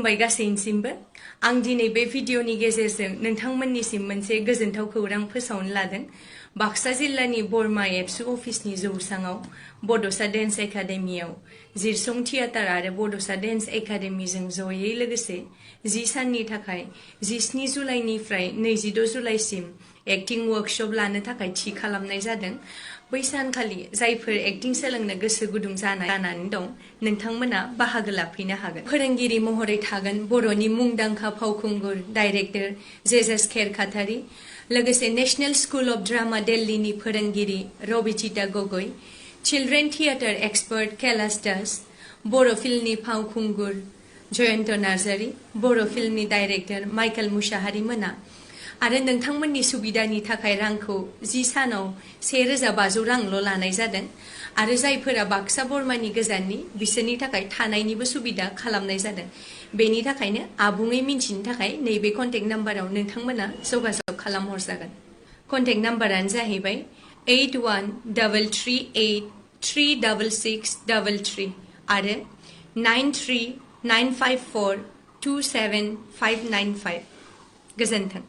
खुलुमबाय गासैनिसिमबो आं दिनै बे भिडिअनि गेजेरजों नोंथांमोननिसिम मोनसे गोजोनथाव खौरां फोसावनो लादों बाक्सा जिल्लानि बरमा एबसु अफिसनि जौसाङाव बड'सा डेन्स एकाडेमियाव जिरसं थियेटार आरो बड'सा डेन्स एकाडेमिजों जयै लोगोसे 10 साननि थाखाय 17 जुलाइनिफ्राय 22 जुलाइसिम एक्टिं वर्कशप लानो थाखाय थि खालामनाय जादों बै सानखालि जायफोर एक्टिं सोलोंनो गोसो गुदुं जानानै दं नोंथांमोना बाहागो लाफैनो हागोन फोरोंगिरि महरै थागोन बर'नि मुंदांखा फावखुंगुर डाइरेक्टर जेजास खेरखातारि लोगोसे नेशनेल स्कुल अफ ड्रामा दिल्लीनि फोरोंगिरि Rabichita Gogoi children theatre expert Kailash Das Bodo' फिल्मनि फावखुंगुर जयन्त नार्जारी बर' फिल्मनि डाइरेक्टर माइकेल मुसाहारि मोना आरो नोंथांमोननि सुबिदानि थाखाय रांखौ 10 सानाव 1500 रांल' लानाय जादों आरो जायफोरा बाक्सा बरमानि गोजाननि बिसोरनि थाखाय थानायनिबो सुबिदा खालामनाय जादों बेनि थाखायनो आबुङै मिन्थिनो थाखाय नैबे कन्टेक्ट नाम्बाराव नोंथांमोना जगाजग खालामहरजागोन कन्टेक्ट नाम्बारानो जाहैबाय 8138366333 आरो 9395427595 गोजोन्थों